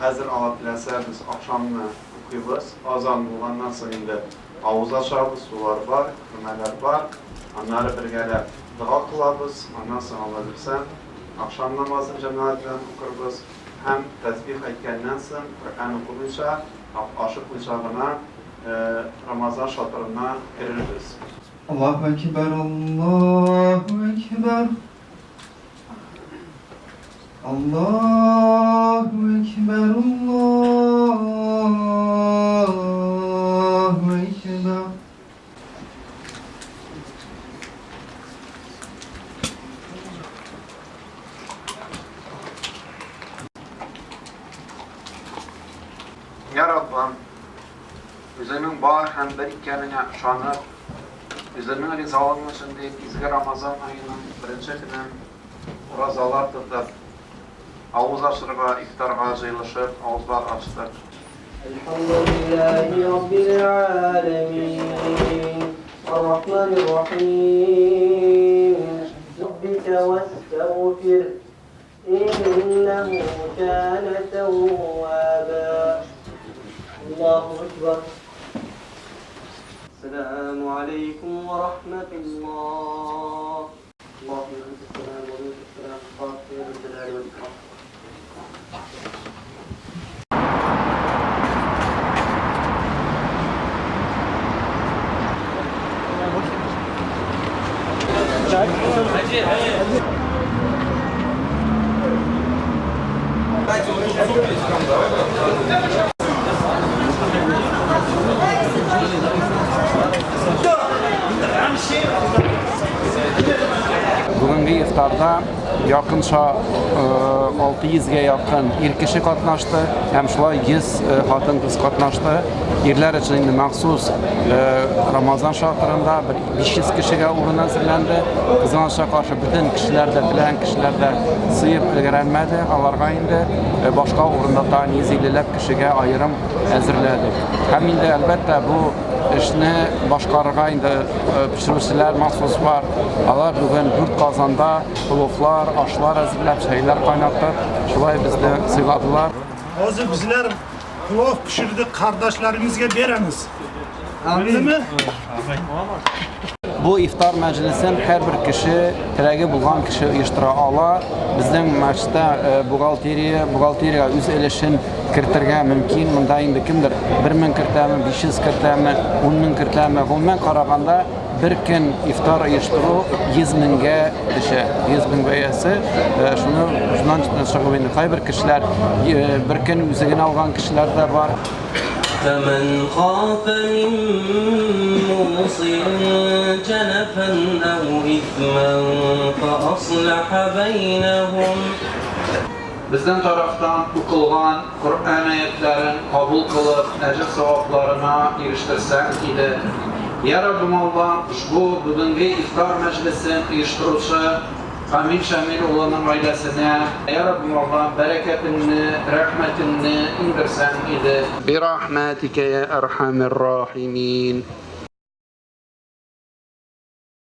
Хәзер Алла теләсә, без ахшамны укыйбыз. Азан булганнан соң инде авыз ачабыз, сулар бар, хөрмәләр бар. Аннары бергәләп дога кылабыз. Аннан соң, Алла бирсә, ахшам намазын җәмәгать белән укырбыз. Һәм тәсбих әйткәннән соң, Коръән укымыйча, ашыкмыйча гына Рамазан шатырына керербез. Аллаһу әкбәр, Аллаһу әкбәр. Аллаһу әкбәр, Аллаһу әкбәр. Я Раббым, үзеңнең бар һәм бер икәнеңә ышанып, үзеңнең ризалыгың өчен дип, изге Рамазан аеның беренче көнен уразалар тотып, авыз ачырга, ифтарга җыелышып, авызлар ачтык. Әлхәмдүлилләһи раббил галәмин, ар-рахманир рахим. Раббика вәстәгъфир, иннәһу кана тәвваба. Аллаһу акбар. Ассаламу алейкум ва рахматуллаһ. Бүгенге ифтарда якынча 600 гә якын ир кеше катнашты һәм шулай 100 хатын-кыз катнашты. Ирләр өчен инде махсус Рамазан шатрында бер 500 кешегә урын әзерләнде. Кызганычка каршы, бөтен кешеләр дә, теләгән кешеләр дә сыеп өлгерәлмәде. Аларга инде башка урында тагын 150 ләп кешегә аерым әзерләдек. Һәм инде, әлбәттә, бу эшне башкарырга инде пешерүчеләр махсус бар. Алар бүген дүрт казанда пловлар, ашлар әзерләп, чәйләр кайнатып, шулай безне сыйладылар. Hozir bizlar plov pishirdik, qardoshlarımizga beramiz. Bildimi? Бу ифтар мәҗлесен һәрбер кеше, теләге булган кеше оештыра ала. Безнең мәчеттә бухгалтерия, бухгалтериягә үз өлешен кертергә мөмкин. Монда инде кемдер 1000 кертәме, 500 кертәме, 10000 кертәме. Гомумән караганда, бер көн ифтар оештыру 100 меңгә төшә. 100 мең бәясе. Шуны шуннан чыгып инде кайбер кешеләр бер көн үзе генә алган кешеләр дә бар. فمن خاف من موص جنفا أو إثما فأصلح بينهم. Безнең тарафтан укылган Коръән аятьләрен кабул кылып, әҗер-савапларына ирештерсәң иде. Йа Раббым Аллам, ошбу бүгенге ифтар мәҗлесен оештыручы Камил Шамил улының гаиләсенә, йа Раббым Аллам, бәрәкәтеңне, рәхмәтеңне иңдерсәң иде. Бирахмәтикә йә әрхәмер рахимин.